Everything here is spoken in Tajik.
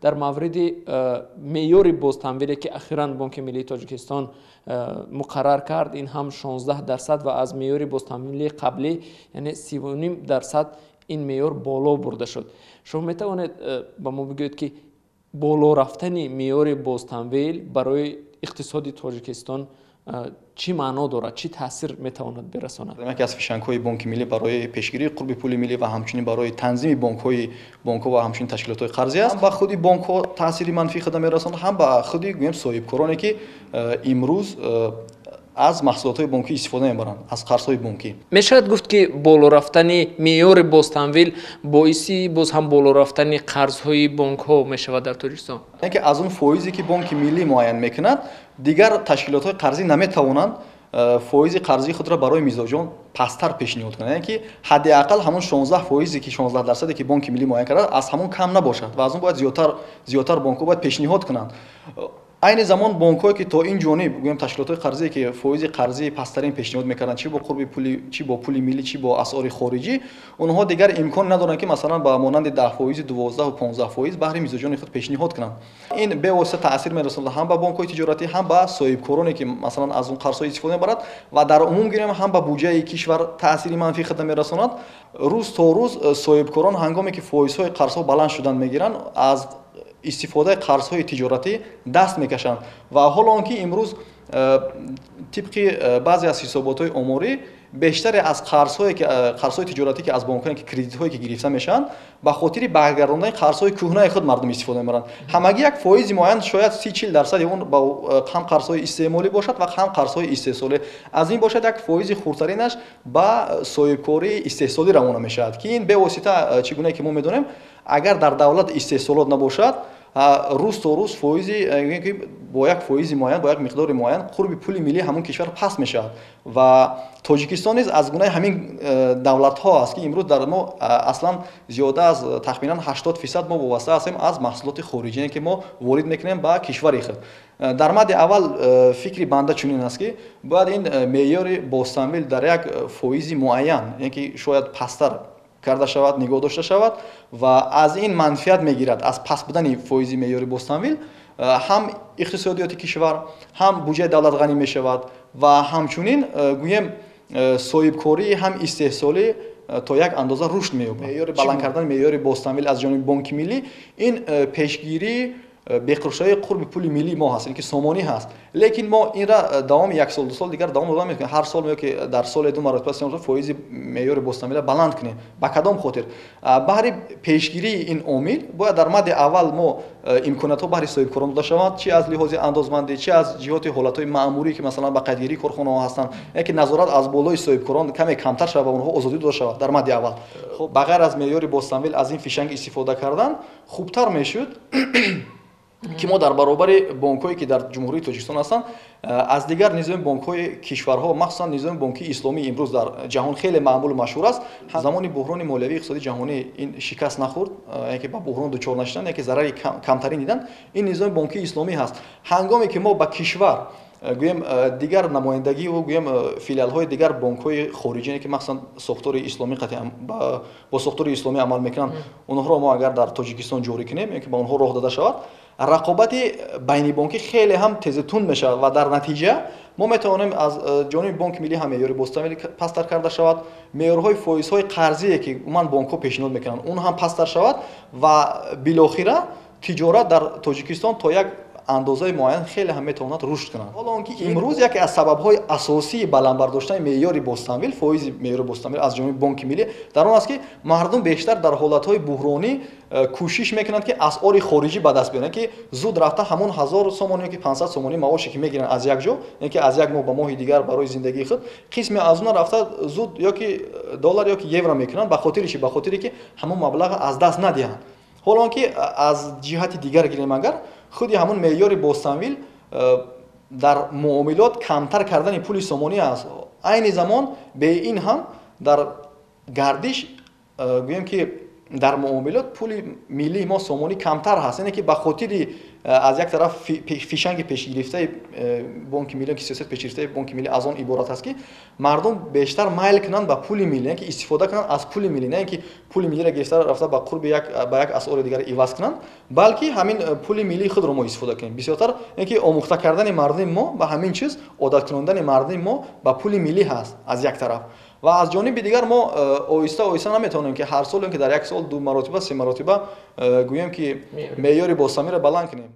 Дар мавриди меъёри бозтамвиле, ки ахиран Бонки Миллии Тоҷикистон муқаррар кард, ин ҳам 16% ва аз меъёри бозтамвили қаблӣ, яъне 30,5%, ин меъёр боло бурда шуд. Шумо метавонед ба мо бигӯед, ки боло рафтани меъёри бозтамвил барои иқтисоди Тоҷикистон чӣ маъно дорад, чӣ таъсир метавонад бирасонад? Яке аз фишангҳои Бонки Миллӣ барои пешгирии қурби пули миллӣ ва ҳамчунин барои танзими бонкҳо ва ҳамчунин ташкилотҳои қарзӣ аст. Ба худи бонкҳо таъсири манфии худро мерасонад, ҳам ба худи, гӯем, соҳибкороне, ки имрӯз аз маҳсулотҳои бонкӣ истифода мебаранд, аз қарзҳои бонкӣ. Мешавад гуфт, ки боло рафтани меъёри бозтамвил боиси боз ҳам боло рафтани қарзҳои бонкҳо мешавад дар Тоҷикистон? Яке аз он фоизе, ки Бонки Миллӣ муайян мекунад, дигар ташкилотҳои қарзӣ наметавонанд фоизи қарзии худро барои мизоҷон пасттар пешниҳод кунанд, яъне ки ҳадди ақал ҳамон 16 фоизе, ки 16 дарсаде, ки Бонки Миллӣ муайян кардааст, аз ҳамон кам набошад ва аз он бояд зиёдтар бонкҳо бояд пешниҳод кунанд. Айни замон бонкҳое, ки то ин ҷониб, гӯем, ташкилотҳои қарзие, ки фоизи қарзии пасттарин пешниҳод мекарданд, чӣ бо қурби пули, чӣ бо пули миллӣ, чӣ бо асъори хориҷӣ, онҳо дигар имкон надоранд, ки масалан ба монанди 10 фоизи, 12-у 15 фоиз баҳри мизоҷони худ пешниҳод кунанд. Ин бевосита таъсир мерасонад ҳам ба бонкҳои тиҷоратӣ, ҳам ба соҳибкороне, ки масалан аз он қарзҳо истифода мебарад, ва дар умум гирем, ҳам ба буҷаи кишвар таъсири манфии худро мерасонад. Рӯз то рӯз соҳибкорон, ҳангоме ки фоизҳои қарзҳо баланд шудан мегиранд, аз истифодаи қарзҳои тиҷоратӣ даст мекашанд. Ва ҳоло он ки имрӯз тибқи баъзе аз ҳисоботҳои оморӣ, бештаре аз қарзҳое ки қарзҳои тиҷоратӣ, ки аз бонкҳое, ки кредитҳое, ки гирифта мешаванд, ба хотири баргардондани қарзҳои кӯҳнаи худ мардум истифода мебаранд. Ҳамагӣ як фоизи муайян, шояд 30-40 дарсади он ба ҳам қарзҳои истеъмолӣ бошад ва ҳам қарзҳои истеҳсолӣ. Аз ин бошад, як фоизи хурдтаринаш ба соҳибкории истеҳсолӣ равона мешавад, ки ин бевосита, чӣ гунае ки мо медонем, агар дар давлат истеҳсолот набошад, рӯз то рӯз фоизи, бо як фоизи муайян, бо як миқдори муайян қурби пули миллии ҳамон кишвар паст мешавад. Ва Тоҷикистон низ аз гунаи ҳамин давлатҳо аст, ки имрӯз дар мо аслан зиёда аз тахминан 80% мо вобаста ҳастем аз маҳсулоти хориҷие, ки мо ворид мекунем ба кишвари худ. Дар мадди аввал фикри банда чунин аст, ки бояд ин меъёри бозтамвил дар як фоизи муайян, яъне ки шояд пасттар карда шавад, нигоҳ дошта шавад. Ва аз ин манфиат мегирад, аз паст будани фоизи меъёри бозтамвил, ҳам иқтисодиёти кишвар, ҳам буҷаи давлат ғанӣ мешавад ва ҳамчунин, гӯем, соҳибкории ҳам истеҳсолӣ то як андоза рушд меёбад. Меъёри баланд кардани меъёри бозтамвил аз ҷониби Бонки Миллӣ ин пешгирии беқуршавии қурби пули миллии мо ҳаст, ки сомонӣ ҳаст. Лекин мо инра давоми як сол, 2 сол дигар давом дода метавонем, ҳар сол ё ки дар соле ду маротиба фоизи меъёри бозтамвила баланд кунем. Ба кадом хотир? Баҳри пешгирии ин омил бояд дар мадди аввал мо имкониятҳо баҳри соҳибкорон дода шаванд, чи аз лиҳози андозмандӣ, чи аз ҷиҳати ҳолатҳои маъмурӣ, ки масалан ба қайдгирии корхонаҳо ҳастанд, яке назорат аз болои соҳибкорон каме камтар шавад ва онҳо озодӣ дода шавад дар мадди аввал. Хуб, ба ғайр аз меъёри бозтамвил аз ин фишанг истифода кардан хубтар мешуд, ки мо дар баробари бонкҳое, ки дар Ҷумҳурии Тоҷикистон ҳастанд, аз дигар низоми бонкҳои кишварҳо, махсусан низоми бонкии исломӣ, имрӯз дар ҷаҳон хеле маъмулу машҳур аст. Замони буҳрони молиявии иқтисодии ҷаҳонӣ ин шикаст нахӯрд, яке ки ба буҳрон дучор нашуданд, яке зарари камтарин диданд, ин низоми бонкии исломӣ ҳаст. Ҳангоме ки мо ба кишвар, гӯем, дигар намояндагиву, гӯем, филиалҳои дигар бонкҳои хориҷие, ки махсусан сохтори исломӣ, қатъиан бо сохтори исломӣ амал мекунанд, онҳоро мо агар дар Тоҷикистон ҷорӣ кунем ё ки ба онҳо роҳ дода шавад, рақобати байнибонкӣ хеле ҳам тезу тунд мешавад ва дар натиҷа мо метавонем аз ҷониби Бонки Миллӣ ҳам меъёри бозтамвил пасттар карда шавад, меъёрҳои фоизҳои қарзие, ки умуман бонкҳо пешниҳод мекунанд, он ҳам пасттар шавад ва билохира тиҷорат дар Тоҷикистон то як андозаи муайян хеле ҳам метавонад рушд кунад. Ҳоло он ки имрӯз яке аз сабабҳои асосии баланд бардоштани меъёри бозтамвил, фоизи меъёри бозтамвил аз ҷониби Бонки Миллӣ дар он аст, ки мардум бештар дар ҳолатҳои буҳронӣ кӯшиш мекунанд, ки асъори хориҷӣ ба даст биёранд, ки зуд рафта ҳамон 1000 сомонӣ ё ки 500 сомонӣ маоше, ки мегиранд аз як ҷо, ё ки аз як моҳ ба моҳи дигар барои зиндагии худ, қисме аз он рафта зуд ё ки доллар, ё ки евро мекунанд. Ба хотири чи? Ба хотире ки ҳамон маблағ аз даст надиҳанд. Ҳоло он ки аз ҷиҳати дигар гирем, агар худи ҳамон меъёри бозтамвил дар муомилот камтар кардани пули сомонӣ аст, айни замон бе ин ҳам дар гардиш, гӯем ки дар муомилот пули миллии мо сомонӣ камтар ҳаст, яъне ки ба хотири аз як тараф фишанги пешгирифтаи Бонки Миллӣ, ки сиёсати пешгирифтаи Бонки Миллӣ аз он иборат аст, ки мардум бештар майл кунанд ба пули миллӣ, яъне ки истифода кунанд аз пули миллӣ, на ин ки пули миллиро гирифта рафта ба қурби як ба як асъори дигар иваз кунанд, балки ҳамин пули миллии худро мо истифода кунем бисёртар. Яъне ки омӯхта кардани мардуми мо ба ҳамин чиз, одат кунондани мардуми мо ба пули миллӣ ҳаст аз як тараф, ва аз ҷониби дигар мо оҳиста оҳиста наметавонем, ки ҳар сол, ки дар як сол ду маротиба, се маротиба гӯем, ки меъёри бозтамвилро баланд кунем.